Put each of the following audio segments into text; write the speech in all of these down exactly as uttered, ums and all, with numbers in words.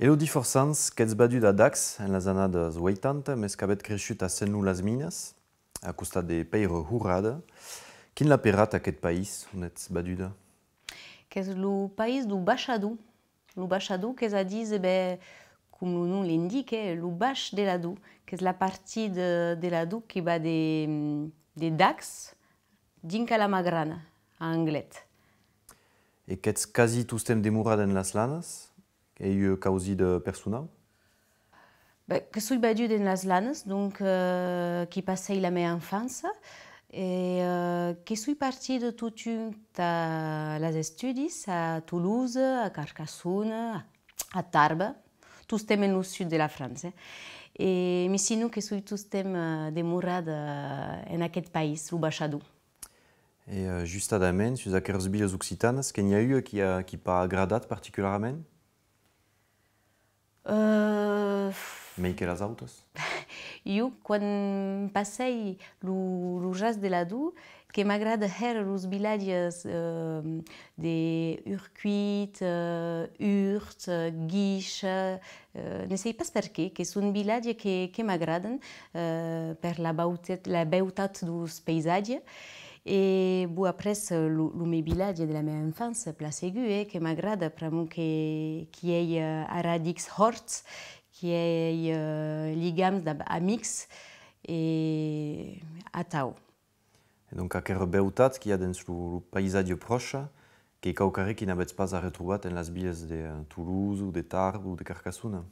Elodie Forçans, qu'ètz vaduda a Dacs en las annadas ueitanta, mes qu'avètz creishut a Sent Lon las Minas, a costat de Pèire Horrada. Quin l'a aperat aqueth país on ètz vaduda? Qu'es lo país deu Baishador. Lo Baishador, qu'es a díser, ben, com lo nom l'indique, lo baish de l'Ador, qu'es la partida de l'Ador que va de, de Dacs dinc a la Magrana, a Anglet. E qu'ètz quasi tostemps demorada en las lanas? Ei ua causida personau? Ben, que soi vaduda en las lanas, donc, euh, qu'i passèi la mea enfança, e, euh, que soi partida totun tà las estudis a Tolosa, a Carcassona, a, a Tarba, tostemps en lo sud de la França. E, mes sinon que soi tostemps, euh, demorada, euh, en aqueth país, lo Baishador. E, euh, justadament, sus aqueras vilas occitanas, que n'i a ua qui a, qui p'a agradat particularament? Euh, Mei que las autas? Jo, quan passèi lo, lo ras de l'Ador, que m'agrada hèra los vilatges, euh, de Urcuit, euh, Urt, euh, Guiche, euh, ne sèi pas perqué, que son vilatges que, que m'agradan, euh, per la bautat, la beutat deus paisatges. E, bon, après, lo, lo meu vilatge de la mea enfança, plan segur, eh, que m'agrada, pr'amor que, qu'i ei, eh, arradics hòrts, qu'i ei, eh, ligams dab amics, e atau. E donc, aquera beutat qu'i a dens lo, lo paisatge pròche, qu'ei quauquarren qui n'avètz pas arretrobat en las vilas de, eh, Tolosa o de Tarba o de Carcassona?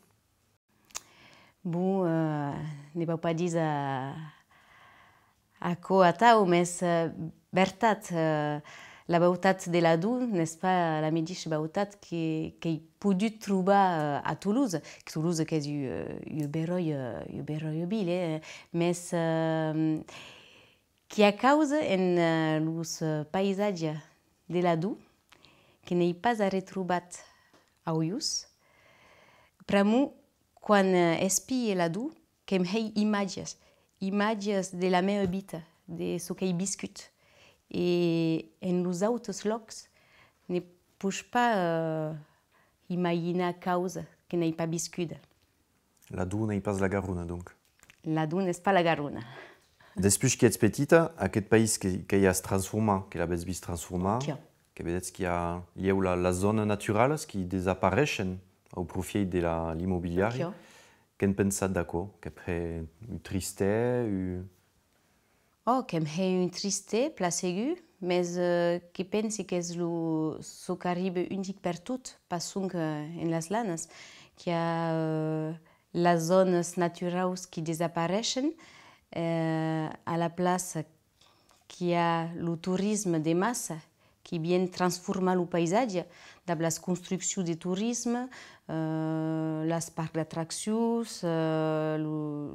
Bon, eh, ne vau pas díser aquò atau, mes, eh, vertat, eh, la beutat de l'Ador n'es pas la medisha beutat que, qu'èi podut trobar, eh, a Tolosa, que Tolosa qu'es ua, eh, ua beròia, eh, ua beròia vila, eh, mes, eh, qu'i a causa en, eh, los, eh, paisatges de l'Ador que n'èi pas arretrobat aulhors, pr'amor quan, eh, espie l'Ador que'm hèi imatges, imatges de la mea vita, de çò qu'èi viscut. E en los autes lòcs ne poish pas, eh, imaginar causa que n'èi pas viscuda. L'Ador n'ei pas la Garona, donc. L'Ador n'es pas la Garona. Despuish qu'ètz petita, aqueth país que, qu'ei a se transformar, que l'avètz vist transformar, que vedetz qu'i a lhèu la, las zònas naturalas qui desapareishen au profièit de la, l'immobiliari. Que'n pensatz d'aquò? Que'vs hè un tristèr, un... Ò, que'm hè un tristèr, plan segur, mes, eh, que pensi qu'es lo, çò qu'arriba un chic pertot, pas sonque, eh, en las lanas, qu'i a, eh, las zònas naturaus qui desapareishen, eh, a la plaça qu'i a lo torisme de massa, qui vien transformar lo paisatge dab las construccions de torisme, eh, las parcs d'atraccions, eh, lo,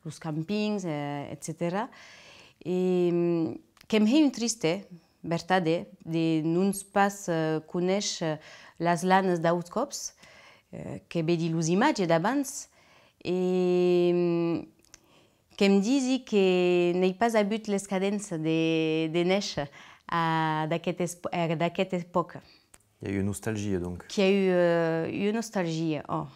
los campings, eh, etcetèra. E, mm, que'm hè un tristèr, vertat, eh, de non pas, eh, conéisher las lanas d'auts còps, eh, que vedi los imatges d'abans, e, mm, que'm disi que n'èi pas avut l'escadença de, de néisher a, d'aqueth esp-, a, d'aqueth epòca. I a ua nostalgia, donc. Qu'i a ua, ua nostalgia, ò.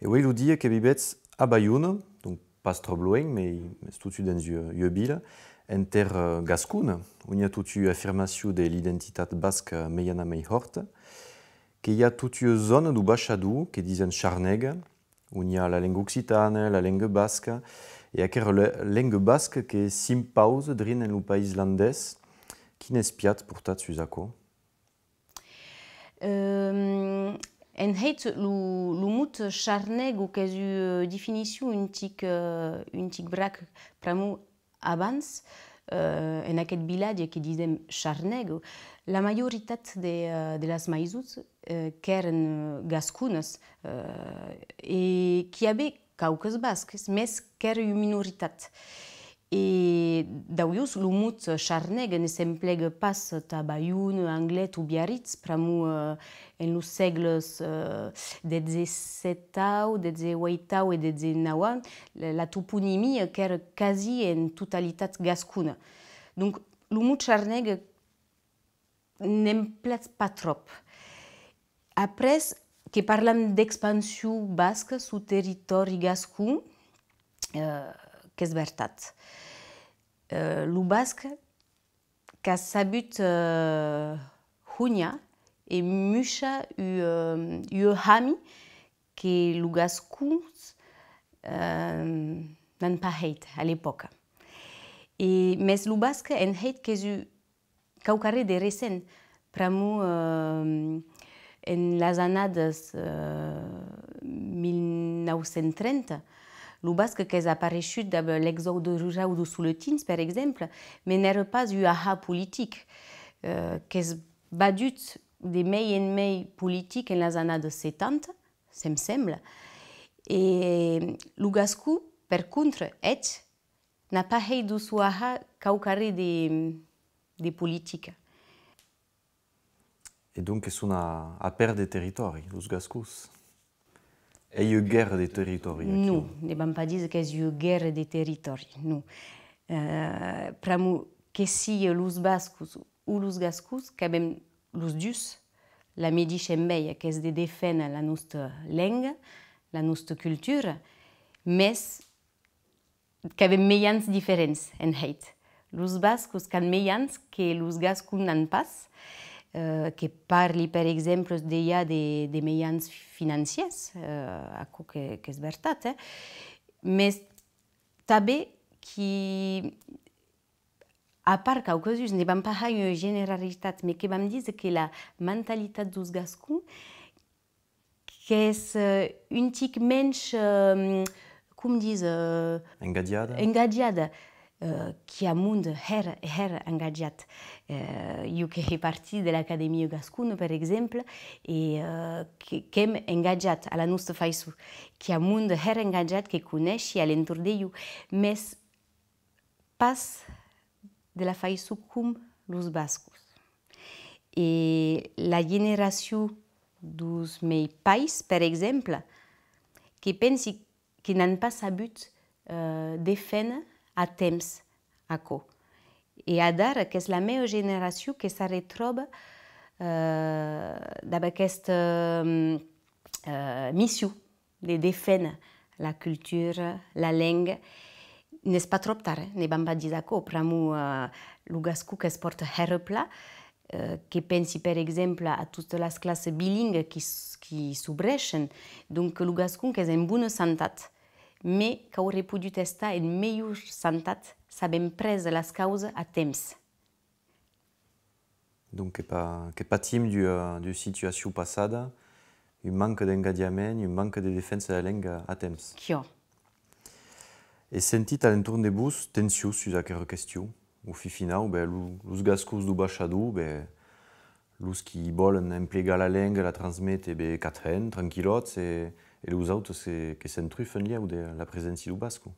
E uei lo dia que vivètz a Baiona, donc pas tròp luenh, mei, mes totun dens ua, ua vila, enter, eh, gascona, on i a totun ua afirmacion de l'identitat basca mei anar mei hòrta, que i a totun ua zòna deu Baishador que disen Charnèga, on i a la lenga occitana, la lenga basca, e aquera le-, lenga basca que s'impausa drin en lo país landés. Quin espiat portatz sus aquò? Ehm, en hèit, lo, lo mot charnèga, qu'es ua definicion un chic, eh, un chic brac, pr'amor abans, eh, en aqueth vilatge que disem Charnèga, la majoritat de, eh, de las maisons, eh, qu'èran, eh, gasconas, eh, e qu'i avè quauques basques, mes qu'èra ua minoritat. E d'aulhors, lo mot charnèga ne s'emplega pas tà Baiona, Anglet o Biarritz, pr'amor, eh, en los sègles, eh, dètz-e-setau, dètz-e-ueitau e dètz-e-nauau, la, la toponimia qu'èra quasi en totalitat gascona. Donc, lo mot charnèga ne'm platz pas tròp. Après, que parlam d'expansion basca suu territòri gascon, eh, qu'es vertat. Eh, lo basc qu'a sabut, eh, honhar e muishar u, eh, ua hami que lo gascons, eh, n'an pas hèit a l'epòca. E, mès lo basc en hèit qu'es u quauquarren de recent, pr'amor, eh, en las annadas, eh, mil nau cents trenta, lo basc qu'es apareishut dab l'exòde rurau deus soletins, per exemple, mès n'èra pas u ahar politic, eh, qu'es vadut de mei en mei politic en las annadas setanta, se'm sembla, e lo gascon, per contra, eth, n'a pas hèit deus suu ahar quauquarren de, de politica. E donc que son a, a pèrdre territòri, los gascons? Ei ua guèrra de territòri, aquiu? Non, ne vam pas díser qu'es ua guèrra de territòri, non. Eh, pr'amor que sia los bascos o los gascons, qu'avem los dus la medisha enveja, qu'es de deféner la nosta lenga, la nosta cultura, mès qu'avem mejans diferents en hèit. Los bascos qu'an mejans que los gascons n'an pas, eh, que parli, per exemple, de, i a de, de mejans financièrs, eh, aquò que, qu'es vertat, eh? Mès tanben qui, a part quauques uns, ne vam pas har ua generalitat, mès que vam díser que la mentalitat deus gascons qu'es, eh, un tic mensh, eh, com díser, eh, engatjada. Engatjada, eh, qu'i a monde hèra, hèra engatjat. Eh, jo que hè partida de l'Acadèmia Gascona, per exemple, e, eh, que, qu'èm engatjat a la nosta faiçon. Qu'i a monde hèra engatjat que coneishi a l'entorn de jo, mès pas de la faiçon com los bascos. E la generacion deus mei pairs, per exemple, que pensi que n'an pas sabut, eh, deféner a temps aquò. E adara qu'es la mea generacion que s'arretròba, eh, dab aquesta, eh, mission de deféner la cultura, la lenga. N'es pas tròp tard, eh? Ne vam pas díser aquò, pr'amor, eh, lo gascon que's pòrta hèra plan, eh, que pensi, per exemple, a totas las classas bilingas qui s-, qui s'obreishen, donc lo gascon qu'es en bona santat, mès qu'auré podut estar en melhor santat s'avem pres las causas a temps. Donc que pa-, que patim d'ua, d'ua situacion passada, un manque d'engatjament, un manque de defensa de la lenga a temps. Quiò. E sentit a l'entorn de vos tension sus aquera question? Au fin finau, ben, lo, los gascons deu Baishador, ben, los qui vòlen emplegar la lenga, la transméter, ben, qu'at hèn, tranquillòts, e, e los autes que, que s'entrufan lhèu de la preséncia deu basco.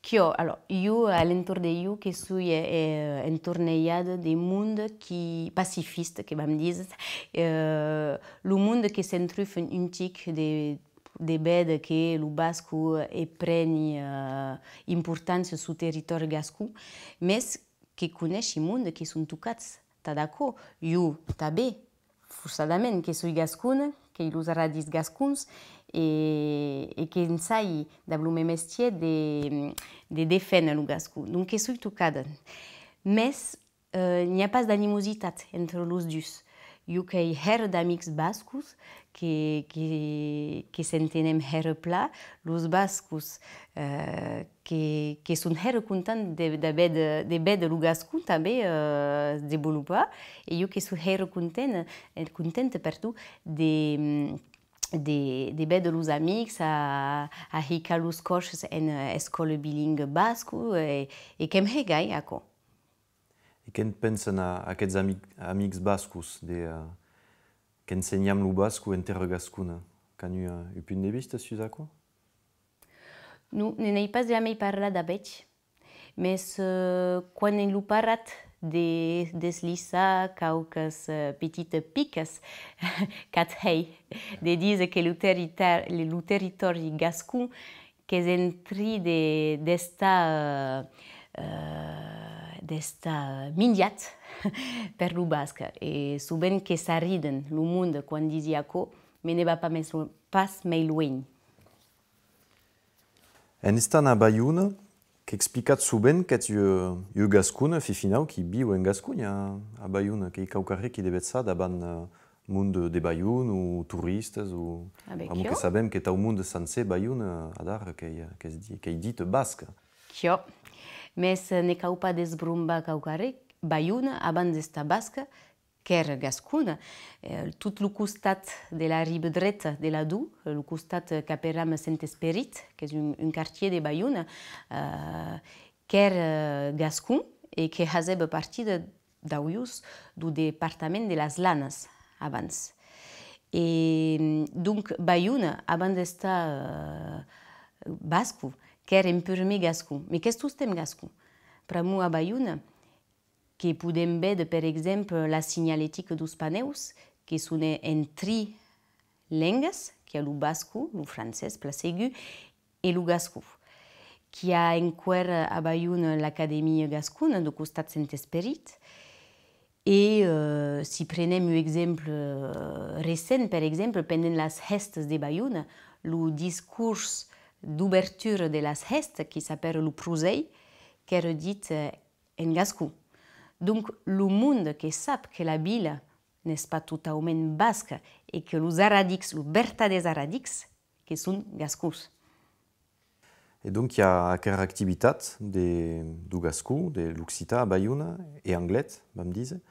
Quiò, alors, jo, a l'entorn de jo, que soi, eh, entornejada de monde qui, pacifista, que vam díser, eh, lo monde que s'entrufan un tic de, de véder que lo basco, eh, preni, eh, importància suu territòri gascon, mès que coneishi monde qui son tocats tad aquò, jo tanben, forçadament, que soi gascona, qu'èi los radis gascons, e, e qu'ensai, dab lo men mestier, de, de deféner lo gascon. Donc que soi tocada. Mès, eh, n'i a pas d'animositat entre los dus. Jo qu'èi hèra d'amics bascos, que, que, que s'entenem hèra plan, los bascos, eh, que, que son hèra contents de, de véder, de véder lo gascon tanben, eh, devolopar, e jo que soi hèra content, eh, contenta, perdon, de, de, de véder los amics a, a hicar los còrses en, eh, escòla bilinga basco, e, e que'm hè gai aquò. E que'n pensan a, aqueths ami-, amics bascos de, eh, qu'ensenham lo basco en tèrra gascona? Qu'an un, un punt de vista sus aquò? Non, ne n'èi pas jamei parlat dab eths. Mès, eh, quan èi lo parat de deslissar quauquas, eh, petitas picas, qu'at hèi de díser que lo territar-, lo territòri gascon qu'es en trin de, d'estar, eh, eh, d'estar minjat per lo basc. E sovent que s'arriden lo monde quan disi aquò, me ne va pas mei lo-, pas mei luenh. En estant a Baiona, qu'explicatz sovent qu'ètz ua, ua gascona, fin finau, qui viu en Gasconha, a, a Baiona, qu'ei quauquarren qui devetz har davant, eh, monde de Baiona o toristas, o... Ah ben, pr'amor que quiò. Sabem que tau monde sancer Baiona, adara, qu'ei, qu'ei di-, qu'ei dita basca. Quiò. Mes, eh, ne cau pas desbrombar quauquarren, Baiona, abans d'estar basca, qu'èra gascona, eh, tot lo costat de la riba dreta de l'Ador, lo costat, eh, qu'aperam Sent Esperit, qu'es un, un quartièr de Baiona, eh, qu'èra, eh, gascon e que hasèva partida d'aulhors deu departament de las Lanas abans. E, donc, Baiona, abans d'estar, eh, basco, qu'èra en purmèr gascon, mes qu'es tostemps gascon. Pr'amor a Baiona, que podem véder, per exemple, la signaletica deus panèus, que son en tri lengas, qu'i a lo basco, lo francés, plan segur, e lo gascon. Qu'i a enqüèra a Baiona l'Acadèmia Gascona, deu costat Sent Esperit, e, eh, si prenem un exemple, eh, recent, per exemple, pendent las hèstas de Baiona, lo discors d'obertura de las hèstas, qui s'apèra lo Prosèi, qu'èra dit, eh, en gascon. Donc, lo monde que sap que la vila n'es pas totaument basca e que los arradics, los vertadèrs arradics, que son gascons. E donc, i a aquera activitat de, deu gascon, de l'occitan a Baiona e Anglet, vam díser,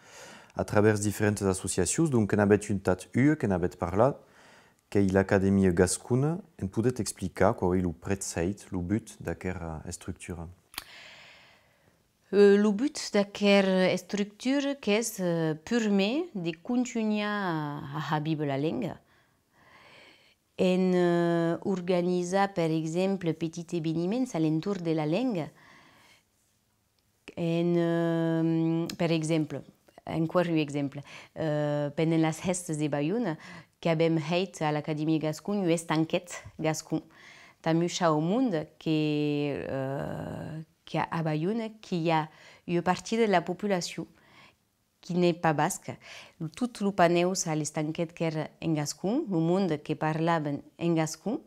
a travèrs diferentas associacions, donc que n'avètz juntat ua, que n'avètz parlat, qu'ei l'Acadèmia Gascona. En podetz explicar quau ei lo prètzhèit, lo but d'aquera estructura? Eh, lo but d'aquera estructura qu'es, eh, purmèr de contunhar a, a har víver la lenga, en, eh, organizar, per exemple, petits eveniments a l'entorn de la lenga, en, eh, per exemple, enqüèra un exemple, eh, pendent las hèstas de Baiona, qu'avem hèit a l'Acadèmia Gascon un estanquet gascon, tà muishar au monde que, eh, qu'a Baiona, qu'i a ua partida de la populacion qui n'ei pas basca. Tot lo panèus a l'estanquet qu'èra en gascon, lo monde que parlavan en gascon,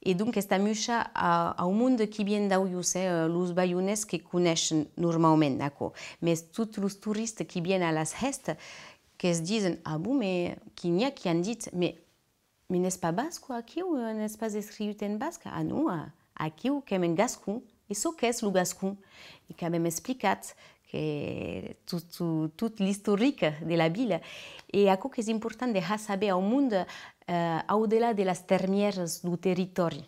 e donc es tà muishar a, au monde qui vien d'aulhors, eh, los baionés que coneishen normaument aquò, mes tots los toristas qui vien a las hèstas, que's disen: «Ah bon, mes qu'i n'i a qui an dit, mes, mes n'es pas basco aquiu, eh, n'es pas escriut en basc?» «Ah non, a-, aquiu qu'èm en gascon, e çò qu'es lo gascon.» E qu'avem explicat que tot, tot, tot l'istoric de la vila. E aquò qu'es important de har saber au monde, eh, au delà de las termièras deu territòri.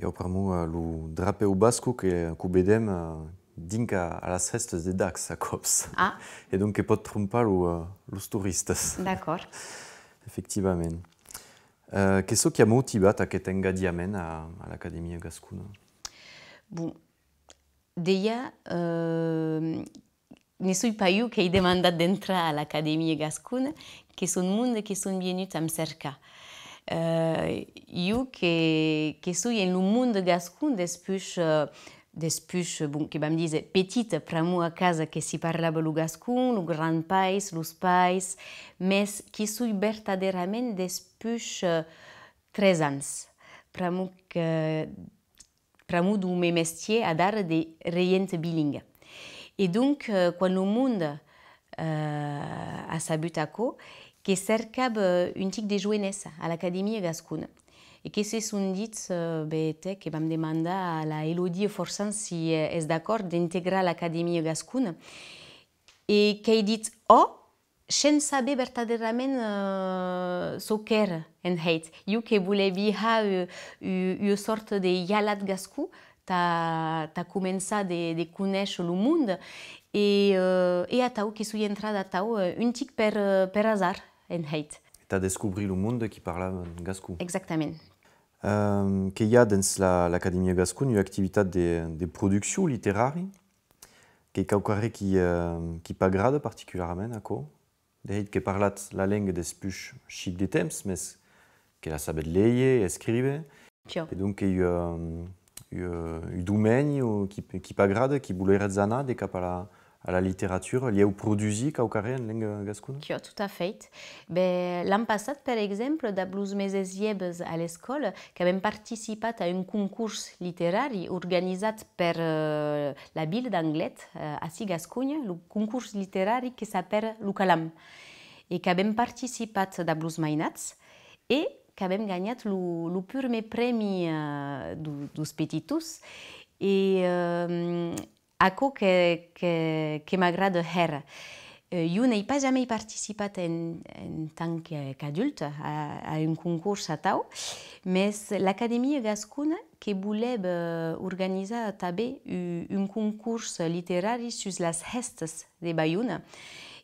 Ieu, pr'amor, eh, lo drapèu basco que, qu'o vedem, eh, dinc a, a las hèstas de Dax, a còps. Ah. E donc que pòt trompar lo, eh, los toristas. D'acòrd. Efectivament. Eh, qu'ei çò qui a motivat aqueth engatjament a, a l'Acadèmia Gascona? Bon, dejà, eh, ne soi pas ieu qu'èi demandat d'entrar a l'Acadèmia Gascona, que son monde que son vienuts am cercar. Eh, ieu que, que soi en lo monde gascon despuish, eh, despuish, bon, que vam díser petita, pr'amor a casa que s'i parlava lo gascon, los grands-pairs, los pairs, mes que soi vertadèrament despuish, eh, tres ans, pr'amor que pr'amor deu me mestièr adara de regenta bilinga. E donc, eh, quan lo monde, eh, a sabut aquò, que cercava un chic de joenessa a l'Acadèmia Gascona. E que se son dits, eh, ben, tè, que vam demandar a la Elodie Forçant si, eh, es d'acòrd d'integrar l'Acadèmia Gascona. E qu'èi dit: «Ò!» Shens saber vertadèrament, eh, çò qu'èra, en hèit. Ieu que volèvi har u-, u-, ua sòrta de hialat gascon tà, tà començar de, de conéisher lo monde. E, eh, e atau, que soi entrada atau, eh, un chic per, eh, per azard, en hèit. Tà descobrir lo monde qui parlava en gascon. Exactament. Eh, que i a dens la, l'Acadèmia Gascon ua activitat de, de produccion literària? Qu'ei quauquarren qui, eh, qui p'agrada particularament, aquò. De hèit que parlatz la lenga despuish chic de temps, mes que la sabetz léger e escríver. Quiò. E donc qu'ei ua, ua, un domeni o qui, qui p'agrada, qui voleretz anar de cap a la, a la literatura, lhèu produsir quauquarren en lenga gascona? Quiò, tot a fèit. Ben, l'an passat, per exemple, dab los meses liebes a l'escòla, qu'avèm participat a un concors literari organizat per, eh, la vila d'Anglet, eh, ací Gasconha, lo concors literari que s'apèra lo Calam. E qu'avèm participat dab los mainats e qu'avèm ganhat lo, lo purmèr prèmi, eh, do, dos petitons. E, eh, aquò que, que, que m'agrada hèra. Eh, jo n'èi pas jamei participat en, en tant que, qu'adulta a, a un concors atau, mès l'Acadèmia Gascona que volèva, eh, organizar tanben u-, un concors literari sus las hèstas de Baiona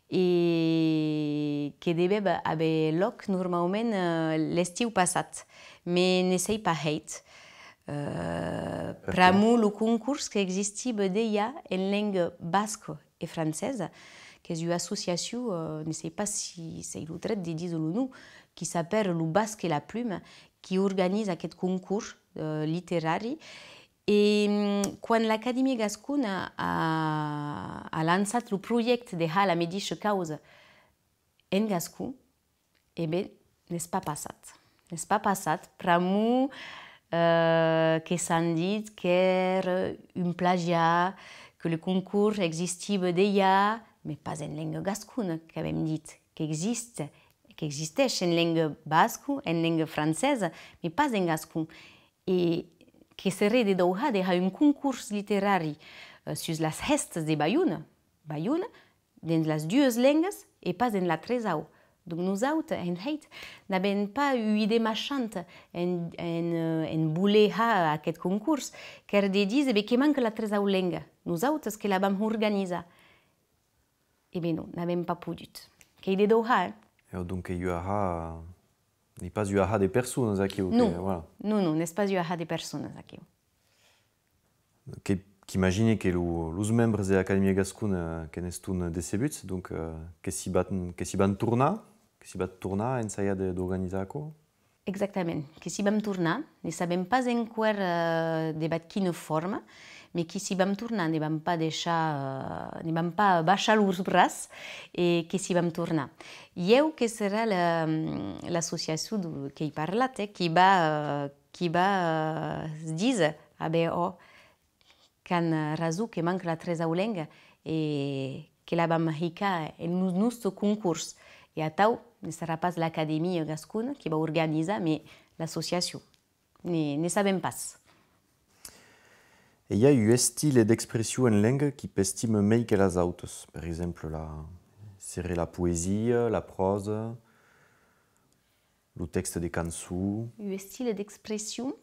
e que devèva aver lòc normaument, eh, l'estiu passat, mès ne s'ei pas hèit. Eh, pr'amor lo concors qu'existiva dejà en lenga basca e francesa, qu'es ua associacion, eh, ne sei pas si s'ei lo dret de díser lo nom, qui s'apèra Lo Basc e la Pluma, qui organiza aqueth concors, eh, literari. E, mm, quan l'Acadèmia Gascona a, a lançat lo projècte de har la medisha causa en gascon, e ben, n'es pas passat. N'es pas passat, pr'amor, eh, que s'an dit qu'èra un plagiat, que lo concors existiva dejà, mès pas en lenga gascona, qu'avèm dit, qu'existe, qu'existeish en lenga basca, en lenga francesa, mès pas en gascon. E que seré de dauhar de har un concors literari, eh, sus las hèstas de Baiona, Baiona, dens las duas lengas e pas en la tresau. Donc nosautes, en hèit, n'avèm pas ua idèa maishanta en, en, eh, en voler har aqueth concors, qu'èra de díser, ben, que manca la tresau lenga, nosautes que la vam organizar. E ben non, n'avèm pas podut. Qu'ei de dauhar, eh? E donc qu'ei ua har, n'ei pas ua har de personas aquiu, que, voilà. Non, non, n'es pas ua har de personas aquiu. Que, qu'imagini que lo, los membres de l'Acadèmia Gascona, eh, que n'estón decebuts, donc, eh, que s'i van, que s'i van tornar, que s'i van tornar ensajar de, d'organizar aquò? Exactament, que s'i vam tornar, ne sabèm pas enqüèra, eh, de b'ath quina forma, mès que s'i vam tornar, ne vam pas deishar, eh, ne vam pas baishar los braç e que s'i vam tornar. Ieu que serà la, l'associacion do, qu'èi parlat, eh, qui va, eh, qui va, eh, díser, a ben, ò, qu'an, eh, rason, que manca la tresau lenga e que la vam hicar en lo nòste concors. E atau, ne serà pas l'Acadèmia Gascona qui va organizar, mès l'associacion. Ne, ne sabèm pas. E i a un estile d'expression en lenga qui p'estima mei que las autas. Per exemple, la, seré la poesia, la pròsa, lo tèxte de cançon. Un estile d'expression?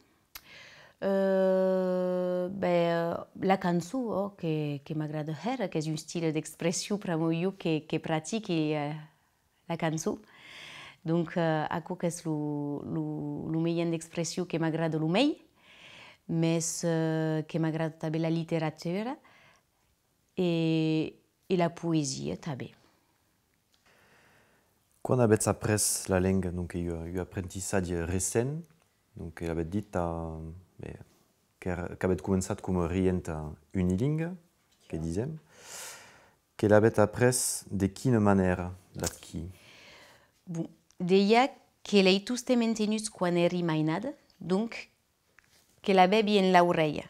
Euh, ben, euh, la cançon, ò, que, que m'agrada hèra, qu'es un estile d'expression pr'amor jo que, que practiqui, euh, la cançon. Donc, euh, aquò qu'es lo, lo, lo mejan d'expression que m'agrada lo mei, mès, euh, que m'agrada tanben la literatura e, e la poesia tanben. Quan avètz aprés la lenga, donc, ei un, un aprentissatge recent, donc, que l'avètz dit, a, ben, que, qu'avètz començat coma regenta unilinga, que disèm, que l'avètz aprés de quina manèra, dab qui? Bon, dejà que l'èi tostemps entenut quan èri mainada, donc, que l'avèvi en l'aurelha,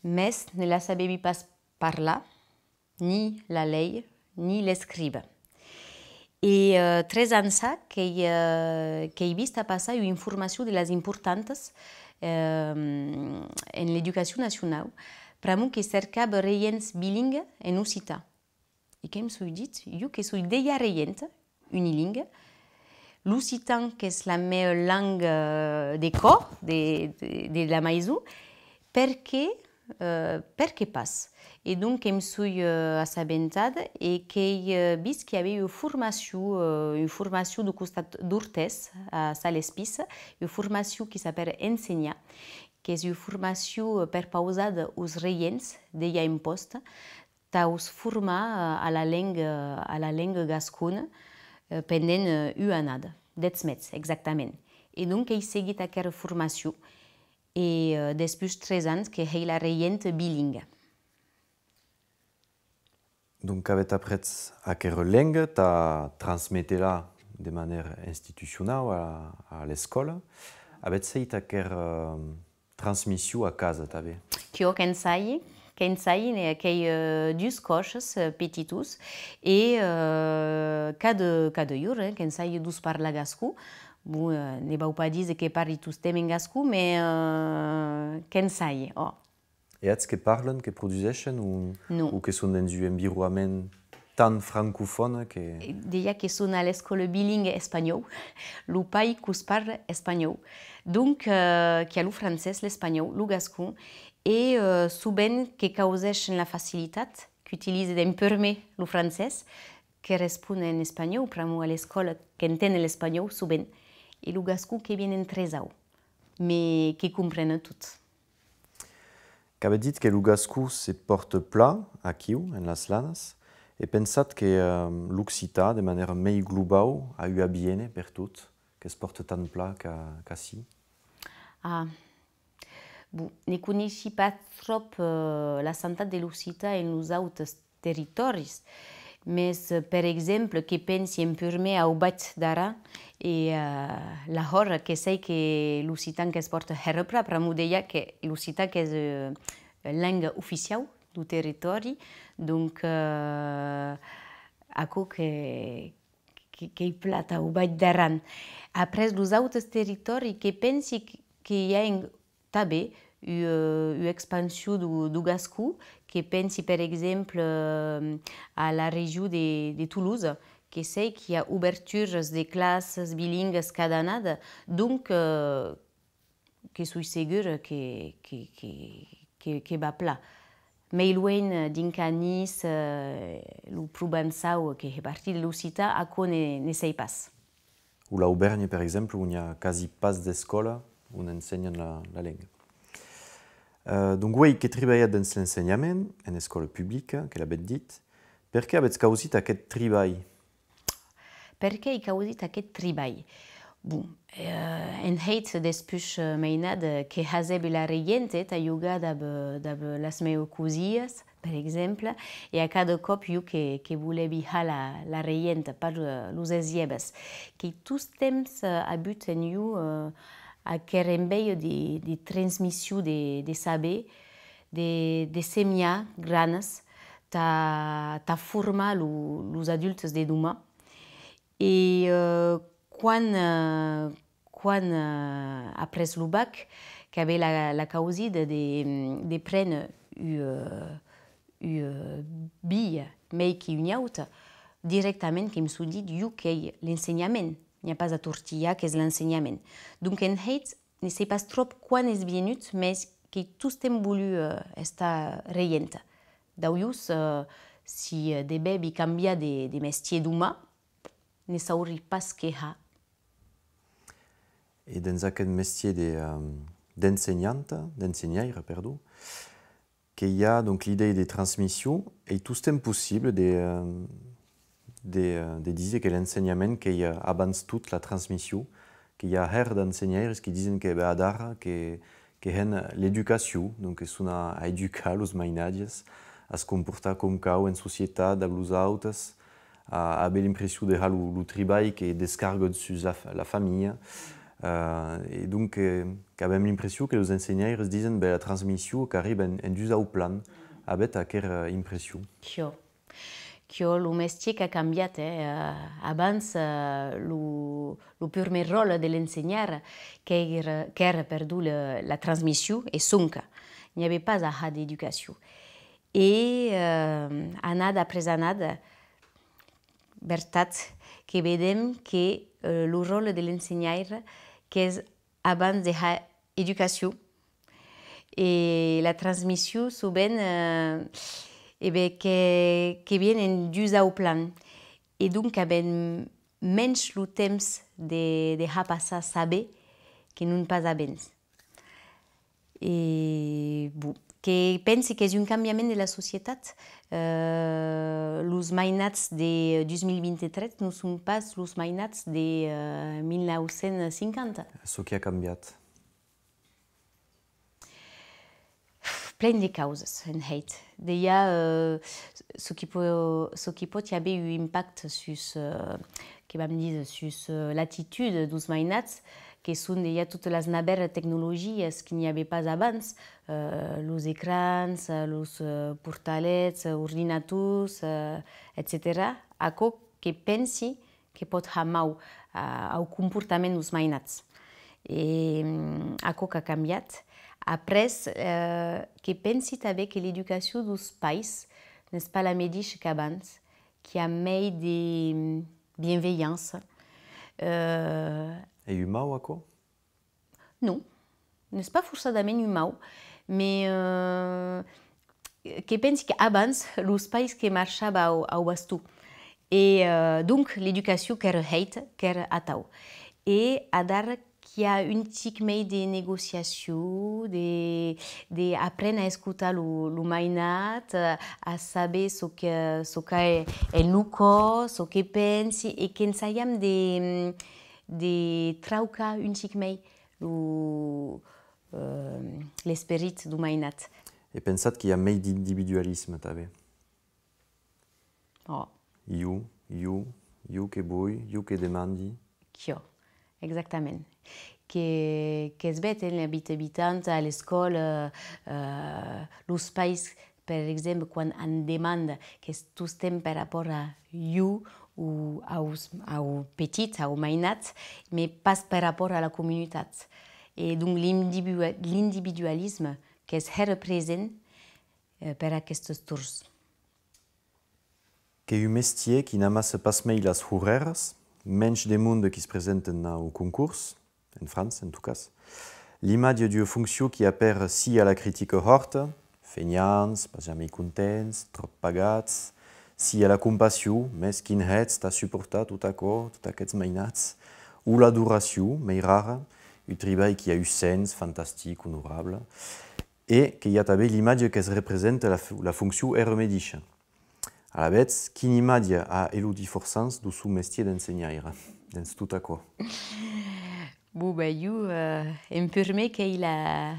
mès ne la sabevi pas parlar, ni la leir, ni l'escríver. E, eh, tres ans a, qu'èi, eh, qu'èi vist a passar ua informacion de las importantas, eh, en l'Educacion Nacionau, pr'amor que cercava regents bilingues en occitan. E que'm soi dit, jo que soi dejà regenta unilinga, l'occitan qu'es la mea langa de còr, de, de, de la maison, perqué, eh, perqué pas? E donc que'm soi, eh, assabentada e qu'èi, eh, vist qu'i avè ua formacion, eh, ua formacion deu costat d'Ortès, a Salespissa, ua formacion qui s'apèra Ensenhar, qu'es ua formacion, eh, perpausada aus regents dejà en pòsta, taus formar, eh, a la lenga, a la lenga gascona, eh, pendent, eh, ua annada, dètz mes, exactament. E donc, èi seguit aquera formacion e, eh, despús tres ans que hèi la regenta bilinga. Donc, qu'avètz aprés aquera lenga tà transméter-la de manèra institucionau a, a l'escòla. Avètz hèit aquera, eh, transmission a casa, tanben? Quiò, qu'ensaji, qu'ensaji, ne, qu'èi, eh, dus còches, eh, petitos, e, eh, cada, cada jorn, eh, qu'ensaji dus parlar gascon. Bon, eh, ne vau pas díser que parli tostemps en gascon, mès, eh, qu'ensaji, ò. E eths que parlan, que produseishen o, non, o que son dens un environament tan francofòne que... Dejà que son a l'escòla bilingua espanhòu, lo pair que'us parla espanhòu. Donc, eh, qu'i a lo francés, l'espanhòu, lo gascon, e, eh, sovent que causeishen la facilitat, qu'utilisen en purmèr lo francés, que respon en espanhòu, pr'amor a l'escòla qu'entenen l'espanhòu sovent, e lo gascon que vien en tresau, mès que comprenen tot. Qu'avètz dit que lo gascon se pòrta plan aquiu, en las Lanas, e pensatz que, eh, l'occitan, de manèra mei globau, a ua aviéner pertot, que's pòrta tan plan qu'a-, qu'ací? Ah. Bon, ne coneishi pas tròp, eh, la santat de l'occitan en los autes territòris, mès, eh, per exemple, que pensi en purmèr au Baish d'Aran e, eh, lahòra que sèi que l'occitan que's pòrta hèra plan, pr'amor dejà que l'occitan qu'es, eh, lenga oficiau deu territòri, donc, eh, aquò que, que, qu'ei plan au Baish d'Aran. Après los autes territòris, que pensi que, que i a en tanben ua, ua expansion deu, deu gascon, que pensi, per exemple, eh, a la region de, de Tolosa, que sèi qu'i a oberturas de classas bilingas cada annada, donc, eh, que soi segura que, que, que, que, que va plan. Mei luenh, dinc a Niça, eh, lo provençau, que hè partit de l'occitan, aquò ne, ne sèi pas. O l'Auvèrnha, per exemple, on i a quasi pas d'escòla on ensenhan la, la lenga. Eh, donc, uei que tribalhatz dens l'ensenhament, en escòla publica, que l'avètz dit, perqué avètz causit aqueth tribalh? Perqué èi causit aqueth tribalh? Bon, eh, en hèit, despuish, eh, mainada, eh, que hasèvi la regenta, eh, tà jogar dab, dab las meuas cosilhas, per exemple, e a cada còp jo que, que volèvi har la, la regenta, pas, eh, los esièbes. Qu'èi tostemps, eh, avut en jo, eh, aquera enveja de, de transmission de, de saber, de, de semiar granas tà, tà formar lo, los adultes de doman. E, eh, quan, eh, quan, eh, après lo bac, qu'avè la, la causida de, de préner ua, ua via mei qu'ua auta, dirèctament que'm soi dit, jo qu'èi l'ensenhament, n'i a pas a tortilhar, qu'es l'ensenhament. Donc, en hèit, ne sèi pas tròp quan es vienut, mès qu'èi tostemps volut, eh, estar regenta. D'aulhors, eh, si, eh, devèvi cambiar de, de mestier doman, ne saurì pas qué har. E dens aqueth mestier de, eh, d'ensenhanta, d'ensenhaire, perdon, que i a, donc, l'idèa de transmission, ei tostemps possible de, eh, de, eh, de díser que l'ensenhament qu'ei, eh, abans tot la transmission, que i a hèra d'ensenhaires que disen que, ben, adara, que, que hèn l'educacion, donc que son a, a educar los mainatges, a's comportar com cau en societat, dab los autes, a, a aver l'impression de har lo, lo tribalh que descarga sus la fa-, la familha. Eh, e donc, eh, qu'avem l'impression que los ensenhaires disen, ben, la transmission qu'arriba en, en dusau plan. Avètz aquera impression? Quiò. Quiò, lo mestier qu'a cambiat, eh. Eh, abans, eh, lo, lo purmèr ròtle de l'ensenhaire qu'èra, qu'èra, perdon, le, la transmission e sonca. N'i avè pas a har d'educacion. E, eh, annada après annada, vertat que vedem que, eh, lo ròtle de l'ensenhaire qu'es abans de har educacion e la transmission, sovent, eh, e ben, que, que vien en dusau plan. E donc, avèm mensh lo temps de, de har passar saber que non pas abans. E, bon, que pensi qu'es un cambiament de la societat. Eh, los mainats de dos mil vint-e-tres non son pas los mainats de, eh, mil nau cents cinquanta. Çò qui a cambiat? Plen de causas, en hèit. De i a, eh, çò qui po-, çò qui pòt i aver un impacte sus, eh, que vam díser, sus, eh, l'attitude deus mainats, que son de i a totas las navèras tecnologias que n'i avè pas abans, eh, los ecrans, eh, los, eh, portalets, eh, ordinators, eh, etcetèra. Aquò que pensi que pòt har mau, eh, au comportament deus mainats. E, mm, aquò qu'a cambiat. Après, eh, que pensi tanben que l'educacion deus pairs n'es pas la medisha qu'abans, qu'i a mei de, mm, bienveilhança. Eh, Ei un mau, aquò? Non, n'es pas forçadament un mau, mès, eh, que pensi qu'abans los pairs que marchavan au, au baston. E, eh, donc, l'educacion qu'èra hèita, qu'èra atau. E adara qu'i a un chic mei de negociacion, de, de aprene a escotar lo, lo mainat, a saber çò que, çò qu'a en lo còr, çò que pensi, e qu'ensajam de, de traucar un chic mei lo, eh, l'esperit deu mainat. E pensatz qu'i a mei d'individualisme tanben? Oh. Jo, jo, jo que voi, jo que demandi. Quiò, exactament. Que, qu'es bèth, eh, la vita vitanta a l'escòla, eh, los pairs, per exemple, quan an demanda, qu'es tostemps per rapòrt a jo o aus, au petit, au mainat, mès pas per rapòrt a la comunitat. E donc l'individua-, l'individualisme qu'es hèra present, eh, per aquestes torns. Qu'ei un mestièr qui n'amassa pas mei las horrèras, mensh de monde qui's presenten au concors, en França en tot cas. L'imatge d'ua foncion qui apèra sia la critica hòrta, fenhants, pas jamei contents, tròp pagats, sia la compassion, mès quin hètz tà suportar tot aquò, tot aqueths mainats, o l'adoracion, mei rara, un tribalh qui a un sens fantastic, onorable, e que i a tanben l'imatge que's representa la f-, la foncion era medisha. Alavetz, quin imatge a Elodie Forçans deu son mestièr d'ensenhaira, dens tot aquò? Bon, ben, jo, eh, en purmèr qu'ei la,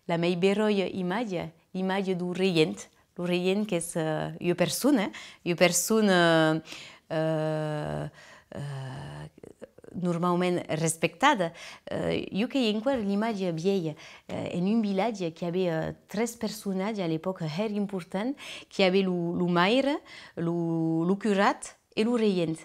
la mei beròia imatge, l'imatge deu regent. Lo regent qu'es, eh, ua persona, ua persona, eh, eh, normaument respectada. Eh, jo qu'ei enqüèra l'imatge vielha, eh, en un vilatge qu'i avè, eh, tres personatges a l'epòca hèra important, qu'i avè lo, lo maire, lo, lo curat e lo regent.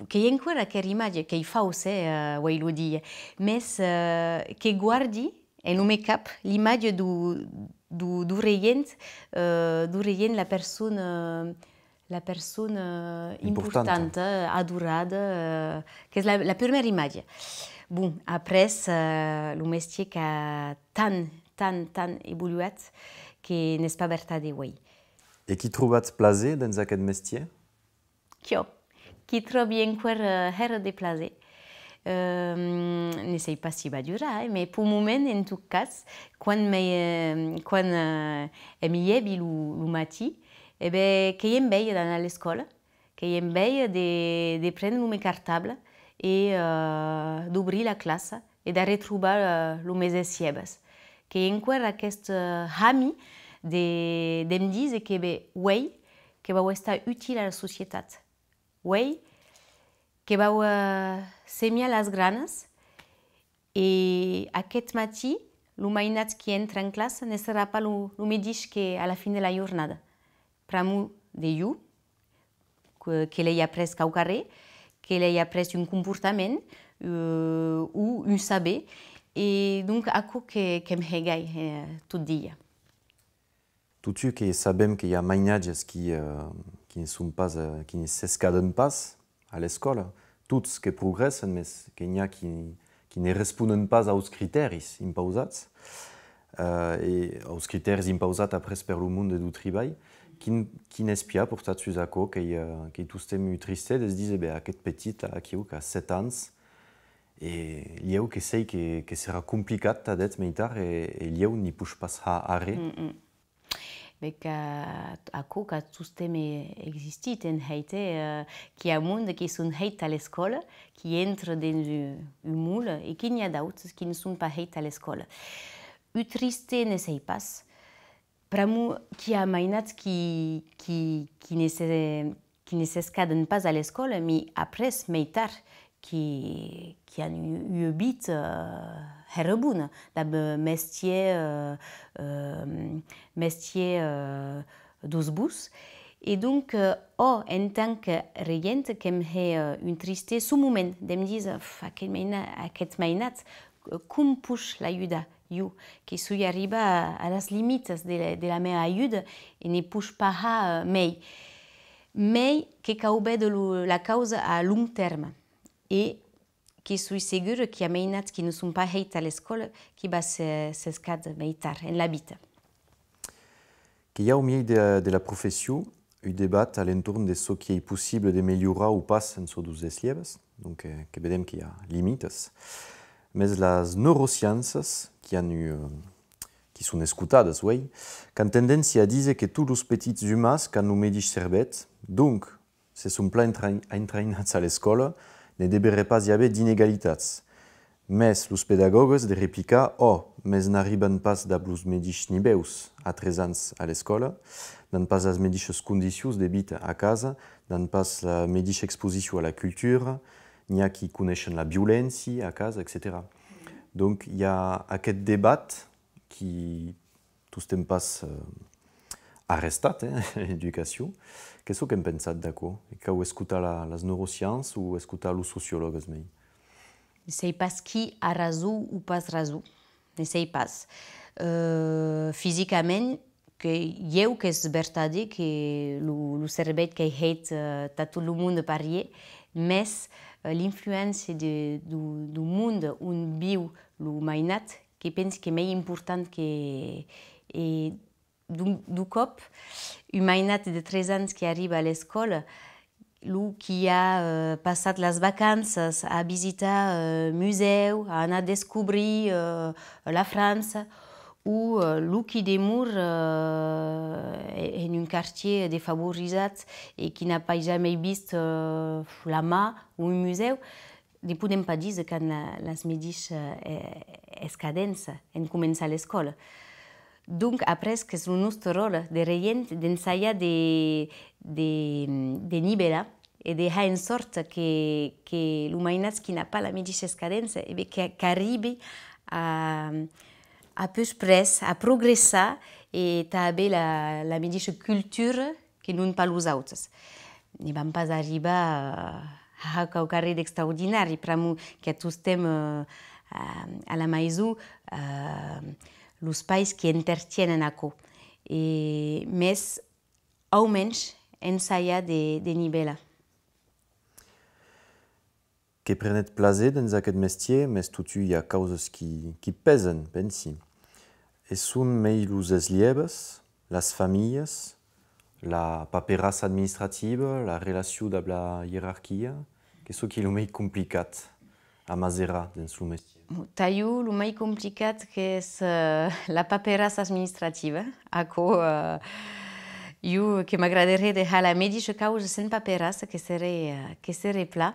Qu'ei enqüèra aquera imatge, qu'ei faussa, eh, uei lo dia, mès, eh, que guardi en lo me cap l'imatge deu, deu, deu regent, eh, deu regent, la persona, la persona importanta, adorada, eh, qu'es la, la purmèra imatge. Bon, après, eh, lo mestièr qu'a tan, tan, tan evoluat que n'es pas vertat de uei. E qu'i trobatz plaser dens aqueth mestièr? Quiò, qu'i tròbi enqüèra, eh, hèra de plaser. Ehm, ne sèi pas si va durar, eh, mès peu moment, en tot cas, quan me, eh, quan, eh, e mi lhèvi lo, lo matin, e ben, qu'ei en vèia d'anar a l'escòla, qu'ei en vèia de, de prene lo me cartable e, eh, d'obrir la classa e d'arretrobar, eh, lo mes escèbes. Qu'ei enqüèra aqueste, eh, hami de, de'm díser que, ben, uei, que vau estar util a la societat. Uei, que vau, eh, semiar las granas e aqueth matin, lo mainat qui entra en classa ne serà pas lo, lo medish que a la fin de la jornada. Pr'amor de jo, que, que l'èi aprés quauquarren, que l'èi aprés un comportament, eh, o un saber, e donc aquò que, que'm hè gai, eh, tot dia. Totun que sabem que i a mainatges qui, eh, qui ne son pas, eh, qui ne s'escadan pas a l'escòla, tots que progrèssan, mes que n'i a qui, qui ne responen pas aus critèris impausats, eh, e aus critèris impausats après per lo monde deu tribalh, quin, quin espiar portatz sus aquò? Qu'ei, eh, qu'ei tostemps un tristèth de's díser, ben, aqueth petit aquiu qu'a sèt ans, e lhèu que sèi que, que serà complicat tad eth mei tard, e, e lhèu n'i poish pas har arren. Mm, mm. Be, qu'a, aquò qu'a tostemps e-, existit, en hèit, eh, qu'i a monde qui son hèits a l'escòla, qui entran dens un, un moule, e que n'i a d'autes qui ne son pas hèits a l'escòla. Un triste ne sèi pas, Pr'amor qu'i a mainats qui, qui, qui ne se, qui ne s'escaden pas a l'escòla, mi après, mei tard, qui, qui an u-, ua vita, eh, hèra bona, dab, eh, mestièr, eh, eh, mestièr, eh, deus bons. E donc, eh, ò, en tant que regent, que'm hè, eh, un triste suu moment, de'm díser, "Pf, aqueth maina-, aqueth mainat, com poish l'ajudar, jo, que soi arribaa a, a las limitas de la, de la mea ajuda e ne poish pas har, eh, mei." Mei que cau véder lo, la causa a long tèrme e que soi segura qu'i a mainats qui ne son pas hèits a l'escòla qui va se, s'escàder mei tard en la vita. Que i a au miei de, de la profession un debat a l'entorn de çò qui ei possible de melhorar o pas en çò deus esliebes, donc, eh, que vedem que i a limitas. Mes las neuroscienças, qui an un, eh, qui son escotadas, uei, qu'an tendéncia a díser que tots los petits umans qu'an lo medish cervèth, donc, se son plan entra-, entrainats a l'escòla, ne deveré pas i aver d'inegalitats. Mes los pedagògues de replicar, ò, mes n'arriban pas dab los medishs nivèus a tres ans a l'escòla, n'an pas las medishas condicions de vita a casa, n'an pas la medisha exposicion a la cultura, n'i a qui coneishen la violéncia a casa, etcetèra. Donc, i a aqueth debat qui tostemps pas, eh, arrestat, eh, l'educacion. Qu'ei çò qu'en pensatz d'aquò? E cau escotar la, las neuroscienças o escotar los sociològues mei? Ne sei pas qui a rason o pas rason. Ne sei pas. Eh, fisicament, que ieu qu'es vertadi que lo, lo cervèth qu'ei hèit, eh, tà tot lo monde parier, mes, eh, l'influéncia de, deu, deu monde on viu lo mainat, que pensi qu'ei mei important que, e d'un, d'un còp, un mainat de tres ans qui arriba a l'escòla, lo qui a, eh, passat las vacanças a visitar, eh, musèu, a anar descobrir, eh, la França, o, eh, lo qui demora, eh, en un quartièr defavorizat e qui n'a pas jamei vist, eh, la mar o un musèu, ne podem pas díser qu'an la, las medishas, eh, escadenças en començar l'escòla. Donc, après, qu'es lo nòste ròtle de regent d'ensajar de, de, de nivelar e de har en sòrta que, que lo mainat qui n'a pas la medisha escadença, e ben, que, qu'arribi a, a pus près, a progressar e tà aver la, la medisha cultura que non pas los autes. Ne vam pas arribar a, a quauquarren d'extraordinari, pr'amor qu'i a tostemps, eh, a, a la maison, eh, los pairs qui entertienen aquò. E, mes, au mensh, ensajar de, de nivelar. Que prenetz plaser dens aqueth mestièr, mes totun i a causas qui, qui pesen, pensi. E son mei los esliebes, las familhas, la paperassa administrativa, la relacion dab la ierarquia, qu'ei çò qui ei lo mei complicat a maserar dens lo mestièr? Tà jo, lo mei complicat qu'es, eh, la paperassa administrativa. Aquò, eh, jo que m'agradaré de har la medisha causa sens paperassa, que seré, eh, que seré plan.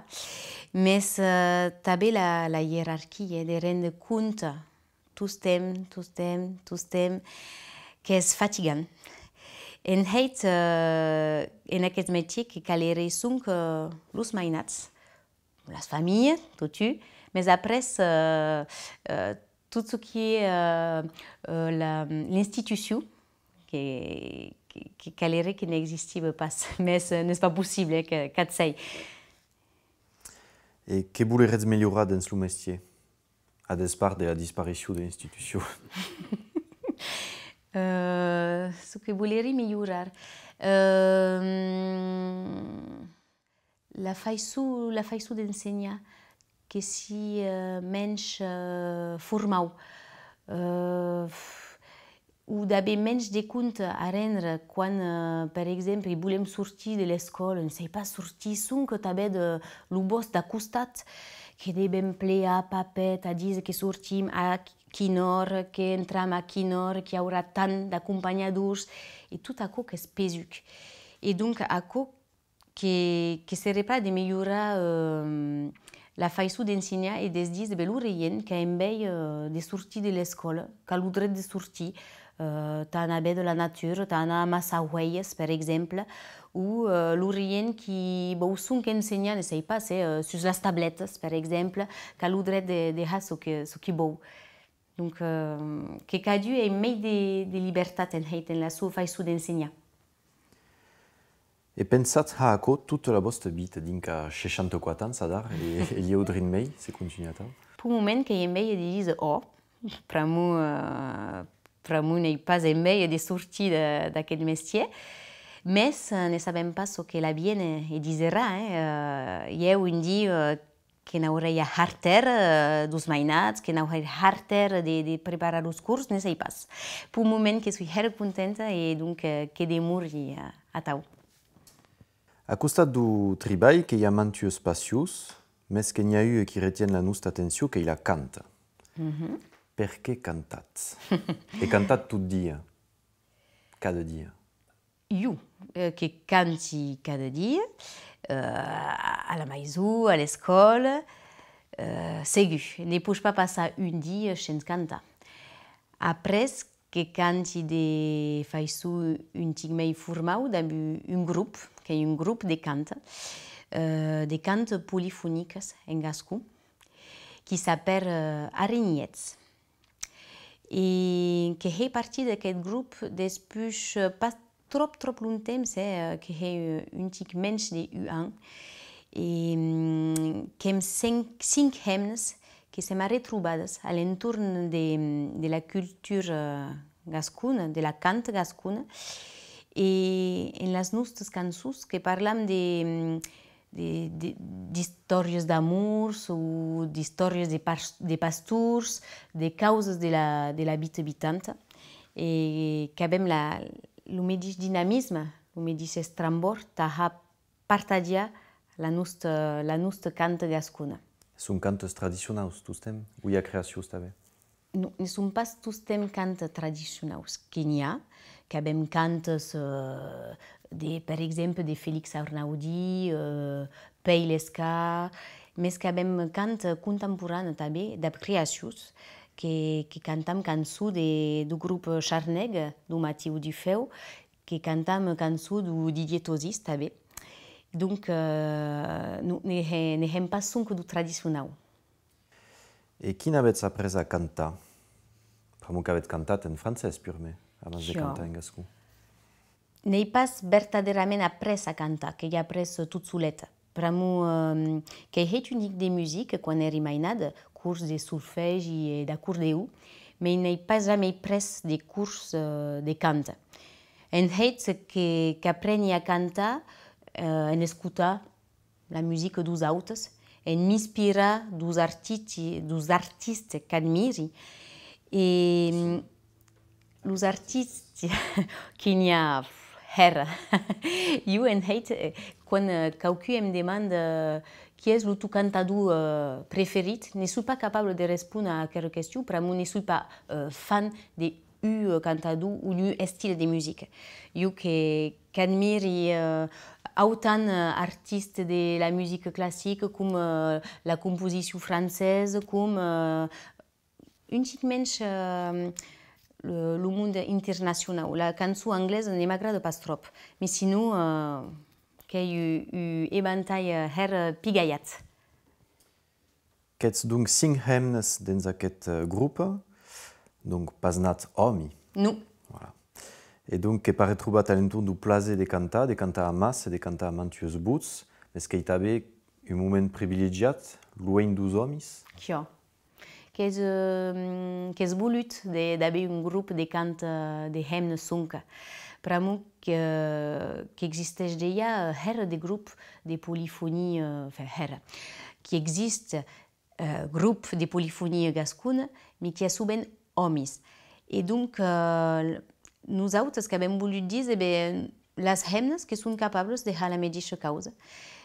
Mes, eh, tanben la, la ierarquia, de rendre compte tostemps, tostemps, tostemps, qu'es fatigant. En hèit, eh, en aqueth mestièr que caleré sonque, eh, los mainats, las familhas, totun, mes après, eh, eh, tot çò qui ei, eh, eh, la, l'institucion, que, que, que caleré que n'existiba pas, mes, eh, n'es pas possible, eh, que, qu'ac sei. E que voleretz melhorar dens lo mestièr, a despart de la disparicion de l'institucion? Eh, çò que volerí melhorar. Eh, La faiçon, la faiçon d'ensenhar que sii, eh, mensh, eh, formau, eh, o d'aver mensh de compte a rendre quan, eh, per exemple, volem sortir de l'escòla, ne sei pas, sortir sonque tanben de lo bòsc d'a costat, que devem plegar papèth a díser que sortim a quina ora, que entram a quina ora, qu'i aurà tant d'acompanhadors, e tot aquò qu'es pesuc. E donc, aquò que, que seré plan de melhorar, eh, la faiçon d'ensenhar e de's díser, ben, lo regent qu'a enveja, eh, de sortir de l'escòla, qu'a lo dret de sortir, Eh, tà anar véder la natura, tà anar amassa huelhas, per exemple, o, eh, lo rient qui vòu sonque ensenhar, ne sai pas, eh, eh, sus las tabletas, per exemple, qu'a lo dret de, de har çò que, çò qui vòu. Donc, eh, que cadun ei mei de, de libertat en hèit en la sua faiçon d'ensenhar. E pensatz har aquò tota la vòsta vita, dinc a seishanta-quate ans adara, e, e lieu drin mei, se contunhatz atau? Peu moment qu'ei enveja de díser ò, pr'amor, eh, pr'amor n'ei pas enveja de sortir de, d'aqueth mestièr, mès, eh, ne sabem pas çò que l'aviéner e diserà, eh, eh, ieu un dia, eh, que n'aurei a har tèrra, eh, deus mainats, que n'aurei har tèrra de, de preparar los cors, ne sai pas. Peu moment que soi hèra contenta e donc, eh, que demori, eh, atau. A costat deu tribalh que i a mantuas passions, mès que n'i a ua qui retien la nosta atencion, qu'ei la canta. Mhm. Perqué cantatz? E cantatz tot dia? Cada dia? Jo, eh, que canti cada dia, eh, a la maison, a l'escòla, eh, segur, ne poish pas passar un dia shens cantar. Après, que canti de faiçon un tic mei formau dab un, un grop, qu'ei un grop de cant, eh, de cant polifonicas en gascon, qui s'apèra, eh, Arinhèts. E que hè partir d'aqueth grop despuish, eh, pas tròp, tròp longtemps, eh, que hè, eh, un tic mensh de un an. E, mm, qu'èm cinc, cinc hemnas que s'èm arretrobadas a l'entorn de, de la cultura gascona, de la canta gascona, e en las nostas cançons que parlam de, de, de, d'istòrias d'amors o d'istòrias de pas-, de pastors, de causas de la, de la vita vitanta, e qu'avem la, lo medish dinamisme, lo medish estrambòrd tà har partatjar la nosta, la nosta canta gascona. Son cantas tradicionaus, tostemps? O i a creacions tanben? Non, ne son pas tostemps cantas tradicionaus. Que n'i a, qu'avem cantas, eh, de, per exemple, de Félix Arnaudí, eh, Pèi Lescar, mès qu'avem canta contemporana tanben, dab creacions, que, que cantam cançons de, deu grop Charnègue, deu Matiu Dufèu, que cantam cançons deu Didier Tozis tanben. Donc, eh, non, ne hè-, ne hèm pas sonque deu tradicionau. E quin avètz aprés a cantar? Pr'amor qu'avètz cantat en francés, purmèr, abans de cantar en gascon. N'èi pas vertadèrament aprés a cantar, qu'èi aprés tot soleta. Pr'amor, eh, qu'èi hèit un tic de musica quan èri mainada, cors de solfègi e d'acordeon, mès n'èi pas jamei pres de cors, eh, de canta. En hèit, que, qu'apreni a cantar, eh, en escotar la musica deus autes, en m'inspirar deus artiti-, deus artistes qu'admiri, e, mm, los artistes que n'i a hèra. Jo, en hèit, eh, quan, eh, quauqu'un em demanda, eh, qui es lo ton cantador, eh, preferit, ne soi pas capabla de respóner a aquera question, pr'amor ne soi pas, eh, fan de un, eh, cantador o d'un estil de musica. Jo que, qu'admiri, eh, autant, eh, artistes de la musica classica com, eh, la composicion francesa, com, eh, un chic mensh, eh, lo, lo monde internacionau. La cançon anglesa ne m'agrada pas tròp, mès sinon, eh, qu'ei un, un evantalh, eh, hèra pigalhat. Qu'ètz donc cinc hemnas dens aqueth, eh, grop, donc pas nat òmi. Non. Voilà. E donc que pare trobat a l'entorn deu plaser de cantar, de cantar amassa, de cantar a mantuas votz, mès qu'ei tanben un moment privilegiat, luenh deus òmis. Quiò. Qu'es, eh, qu'es volut de, d'aver un grop de cant, eh, de hemnas sonque. Pr'amor que, qu'existeish dejà, eh, hèra de grop de polifonia, eh, enfin, hèra, qui existe, eh, grop de polifonia gascona, mès qui a sovent òmis. E donc, eh, nosautes qu'avem volut díser, ben, las hemnas que son capablas de har la medisha causa.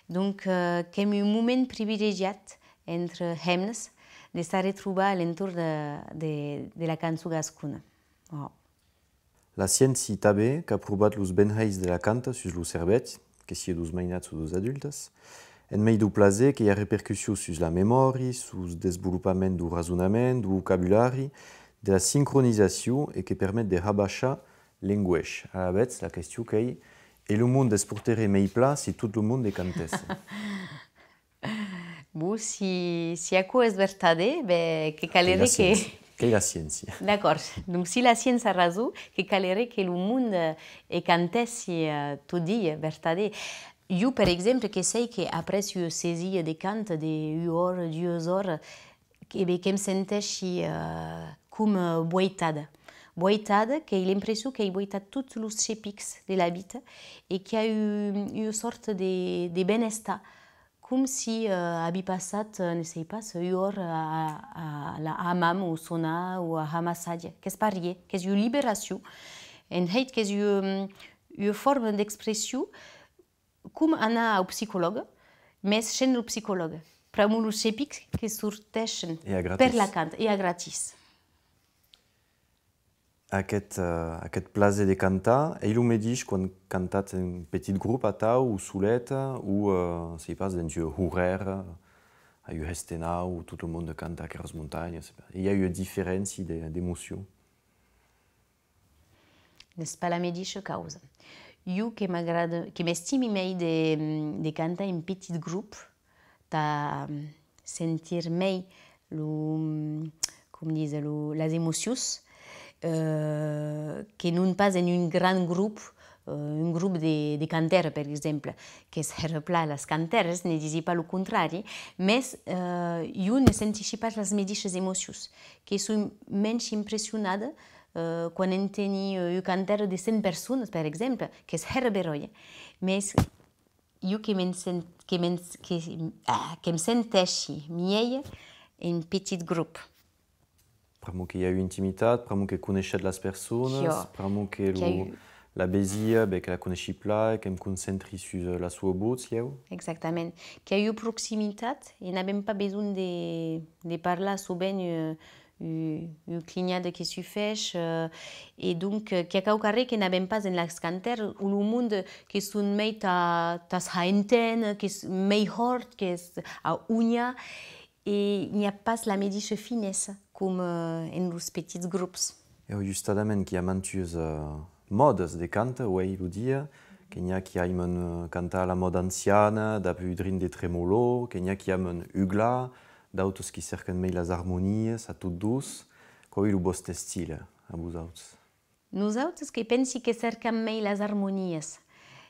Donc, eh, qu'èm un moment privilegiat entre hemnas de s'arretrobar a l'entorn de, de, de la cançon gascona. Ò. La sciéncia tanben qu'a provat los benhèits de la canta sus lo cervèth, que sia deus mainats o deus adultes. En mei deu plaser, que i a repercussions sus la memòria, sus desvolopament deu rasonament, deu vocabulari, De la sincronizacion e que permet de har baishar l'angoish. Alavetz, la question qu'ei, e lo monde es porteré mei plan si tot lo monde cantèsse? Bon, si, si aquò es vertadèr, ben, que caleré que... Qu'ei la sciéncia. D'acòrd. Donc, si la sciéncia a rason, que caleré que lo monde, eh, e cantèssi, eh, tot dia, vertadèr. Jo, per exemple, que sei que après ua sesia de cant de ua ora, duas oras, que, ben, que'm sentèssi, eh, com, eh, boitada. Boitada, qu'ei l'impression qu'ei boitat tots los chepics de la vita e qu'i a u-, ua sòrta de, de benestar, com si, eh, avi passat, eh, ne sei pas, ua ora a, a, a la hammam o sonar o a har massatge. Qu'es parier, qu'es ua liberacion. En hèit, qu'es ua, ua forma d'expression com anar au psicològ, mès shens lo psicològ, pr'amor los chepics que sortèshen per la cant, e a gratis. Aqueth, eh, aqueth plaser de cantar, ei lo medish quan cantatz en petit grop atau, o soleta, o, eh, sei pas, dens ua horrèra, a un hestenau, o tot lo monde canta Aqueras montanhas, sei pas. I a ua diferéncia de, d'emocion? N'es pas la medisha causa. Jo que m'agrada, que m'estimi mei de, de cantar en petit grop, tà sentir mei lo, com díser, lo, las emocions, eh, que non pas en un grand grop, eh, un grop de, de cantèra, per exemple, qu'es hèra plan las cantèras, ne disi pas lo contrari, mès, eh, jo ne sentishi pas las medishas emocions, que soi mensh impressionada, eh, quan enteni, eh, un cantèr de cent personas, per exemple, qu'es hèra beròi, eh? Mès jo que me'n sent-, que me'n, que, ah, que'm sentèshi mielhs en petit grop. Pr'amor que i a ua intimitat, pr'amor que coneishetz las personas, pr'amor que lo, la vesia, ben, que la coneishi plan, e que'm concentri sus, eh, la soa votz, ieu. Exactament. Qu'i a ua proximitat, e n'avem pas besonh de, de parlar sovent, eh, u-, ua clinhada que sufeish, eh, e donc, eh, qu'i a quauquarren que n'avem pas en las cantèras, o lo monde que son mei tà, tà's har enténer, qu'es mei hòrt, qu'es a onhar, e n'i a pas la medisha finessa com, eh, en los petits grops. E justadament, qu'i a mantuas, eh, mòdas de canta, uei lo dia, que n'i a qui aiman, eh, cantar a la mòda anciana, dab un drin de tremolor, que n'i a qui aiman uglar, d'autas qui cèrcan mei las armonias a tot dos. Quau ei lo vòste estile, a vosauts? Nosautes que pensi que cercam mei las armonias.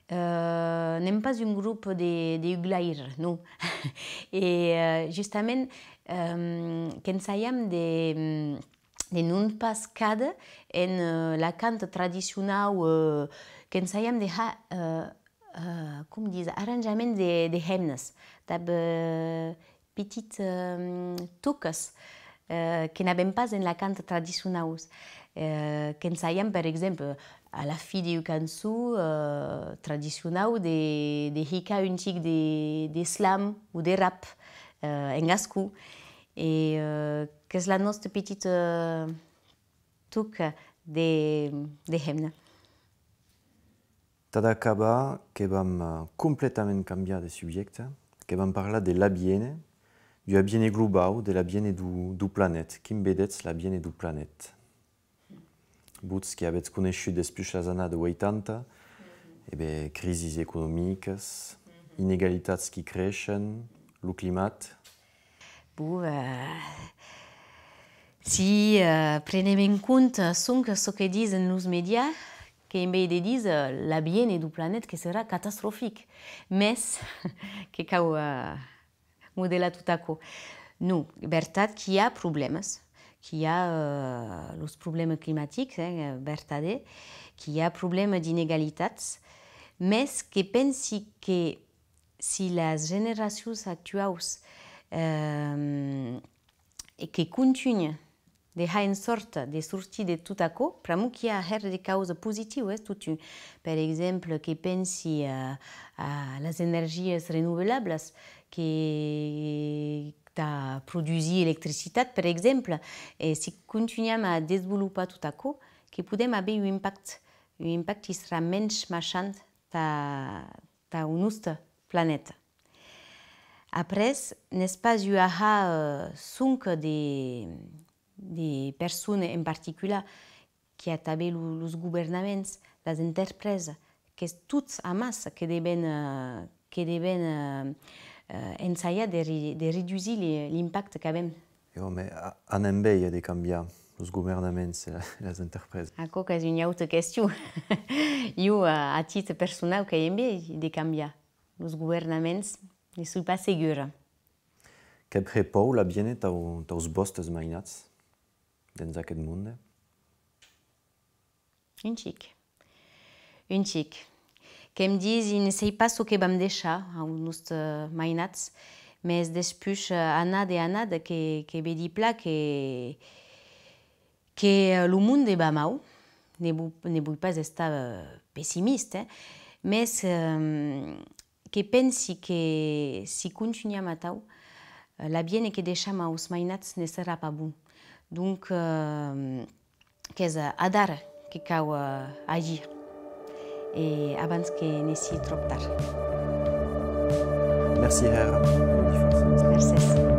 Eh, n'èm pas un grop de, de uglaires, non. E, eh, justament, ehm, qu'ensaiam de, de non pas càder en, eh, la canta tradicionau, eh, qu'ensaiam de har, eh, eh, com díser, arranjaments de, de hemnas, dab, eh, petit, eh, tòcas, eh, que n'avem pas en la canta tradicionaus. Eh, qu'ensaiam, per exemple, a la fin de ua cançon, eh, tradicionau, de, de hicar un chic de, de slam o de rap, eh, en gascon. E, eh, qu'es la nòsta petita, eh, tòca de, de hemna. Tad acabar, que vam, eh, completament cambiar de subjècte, que vam parlar de l'aviéner, d'un aviéner globau, de l'aviéner deu, deu planet. Quin vedetz l'aviéner deu planet? Votz qui avètz coneishut despuish las annadas ueitanta, e ben, crisis economicas, inegalitats qui creishen, lo climat. Bon, eh, si, eh, prenem en compte sonque çò que disen los mèdias, que en vei de díser, eh, l'aviéner deu planet que serà catastrofic. Mès que cau, eh, modelar tot aquò. Non, vertat qu'i a problèmas, qu'i a, eh, los problèmas climatics, eh, vertadèr, qu'i a problèmas d'inegalitats, mès que pensi que si las generacions actuaus, ehm, e que contunhan de har en sòrta de sortir de tot aquò, pr'amor qu'i a hèra de causas positiuas, totun. Per exemple, que pensi a, a las energias renovelablas, que tà produsir electricitat, per exemple, e si contunham a desvolopar tot aquò, que podem aver un impacte, un impacte qui serà mensh maishant tà, tau nòste planeta. Après, n'es pas ua ahar, eh, sonque de, De personas en particular, qu'i a tanben lo, los governaments, las enterpresas, qu'es tots amassa que devèn, eh, que devèn, eh, eh, ensajar de re-, de redusir li-, l'impacte qu'avèm. E òme, a-, an enveja de cambiar los governaments e la-, e las enterpresas? Aquò qu'es una auta question. Jo, a, a titre personau, qu'ai enveja de cambiar. Los governaments, ne soi pas segura. Qué prepòu l'aviéner tau-, taus vòstes mainats dens aqueth monde? Un chic. Un chic. Que'm disi, ne sèi pas çò que vam deishar aus nòstes mainats, mès despuish, eh, annada e annada que, que vedi plan que, que, eh, lo monde va mau. Ne vo-, ne voi pas estar, eh, pessimista, eh, mès, ehm, que pensi que si contunham atau, eh, l'aviéner que deisham aus mainats ne serà pas bon. Donc, eh, qu'es, eh, adara que cau, eh, agir, e abans que ne sii tròp tard. Merci hèra, Elodie Françoise. Mercés.